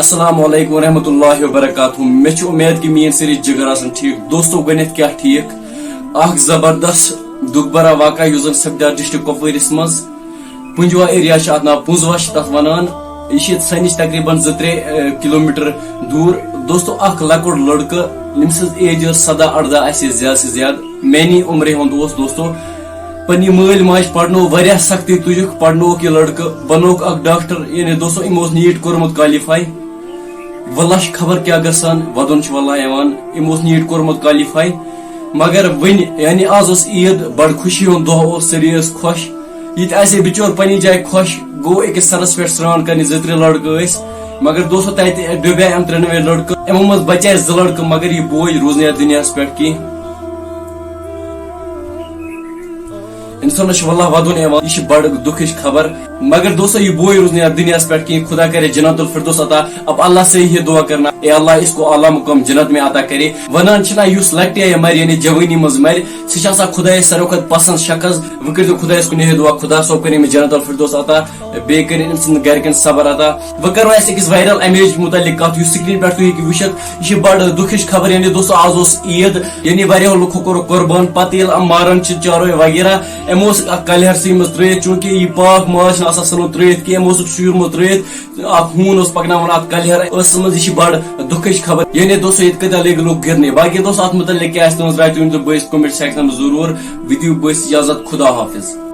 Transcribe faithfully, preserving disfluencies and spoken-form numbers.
السلام علیکم ورحمۃ اللہ وبرکاتہ۔ مےٚ چھِ اُمید کہِ میٲنۍ سٲری جِگر آسَن ٹھیٖک۔ دوستو، گۄڈٕنٮ۪تھ کیٛاہ ٹھیٖک، اکھ زبردست دُکھ بھرا واقعہ یُس زن سپدیو ڈسٹرکٹ کۄپوٲرِس منٛز۔ پُنجوا ایریا چھِ اتھ ناو، پُنزوا چھِ تتھ ونان۔ یہِ چھِ ییٚتہِ سٲنِس تقریباً زٕ ترٛےٚ، اے، کلوٗمیٹر دوٗر۔ دوستو، اکھ لۄکُٹ لڑکہٕ، ییٚمہِ سٕنٛز ایج ٲس سداہ ارداہ آسہِ زیادٕ سے زیادٕ، میٛانی عمرِ ہُنٛد اوس دوستو۔ پننہِ مٲلۍ ماجہِ پرنوو، واریاہ سختی تُجُکھ، پرنووُکھ یہِ لڑکہٕ، بنووُکھ اکھ ڈاکٹر۔ یعنی دوستو، أمۍ اوس نیٖٹ کوٚرمُت کوالیفاے۔ واللہ چھِ خبر کیٛاہ گژھان، ودُن چھُ واللہ یِوان۔ أمۍ اوس نیٖٹ کوٚرمُت کوالیفاے، مگر وٕنہِ، یعنی آز ٲس عیٖد، بڑٕ خوشی ہُنٛد دۄہ اوس، سٲری ٲسۍ خۄش۔ یہِ تہِ آسہِ ہے بِچور پننہِ جایہِ خۄش، گوٚو أکِس سرس پٮ۪ٹھ سرٛان کرنہِ زٕ ترٛےٚ لڑکہٕ ٲسۍ، مگر دوستو، تَتہِ ڈُبے یِم ترٛٮ۪نوَے لڑکہٕ۔ یِمو منٛز بچے زٕ لڑکہٕ، مگر یہِ بوے روٗز نہٕ یَتھ دُنیاہَس پٮ۪ٹھ کینٛہہ۔ انسانس چھُ واللہ ودُن یِوان، یہِ چھِ بڑٕ دُکھٕچ خبر۔ مگر دوستو، یہِ بوے روٗز نہٕ یَتھ دُنیاہَس پٮ۪ٹھ کینٛہہ۔ خدا کرے جنت الفردوس عطا۔ اب اللہ سے یہ دعا کرنا، اے اللہ، اس کو اعلیٰ مقام جنت میں عطا کرے۔ ونان چھِنہ، یُس لۄکٹہِ آیہِ مرِ، یعنی جوٲنی منٛز مرِ، سُہ چھُ آسان خدایس ساروی کھۄتہٕ پسند شخص۔ وۄنۍ کٔرۍزیو خدایس کُن یِہے دعا، خدا صٲب کٔرِنۍ أمِس جنت الفردوس عطا، بیٚیہِ کٔرِنۍ أمۍ سٕنٛدٮ۪ن گرِکٮ۪ن صبر عطا۔ وۄنۍ کرو أسۍ أکِس وائرل امیج متعلق کتھ، یُس سکرین پٮ۪ٹھ تُہۍ ہیٚکِو وٕچھِتھ۔ یہِ چھِ بڑٕ دُکھٕچ خبر، یعنی دوستو، آز اوس عیٖد، یعنی واریاہو لُکو کوٚر قربان، پتہٕ ییٚلہِ یِم ماران چھِ چاروٲے وغیرہ، یِمو اوس اکھ کلہر سٕے منٛز ترٲیِتھ، چوٗنٛکہِ یہِ پاک ماز چھُنہٕ آسان ژھٕنُن ترٲیِتھ کینٛہہ، یِمو اوسُکھ شُہرمُت ترٲیِتھ، اکھ ہوٗن اوس پکناوان اتھ کلہر ٲسس منٛز۔ یہِ چھِ بڑٕ دُکھٕچ خبر، یعنی دوستو، ییٚتہِ کۭتیاہ لٔگۍ لُکھ گِرنہِ۔ باقٕے دوستو، اتھ متعلق کیٛاہ آسہِ تُہنٛز راے، تُہۍ ؤنۍ تو بٲیِس comment section منٛز ضروٗر۔ وۄنۍ دِیِو بٲیِس اجازت، خدا حافظ۔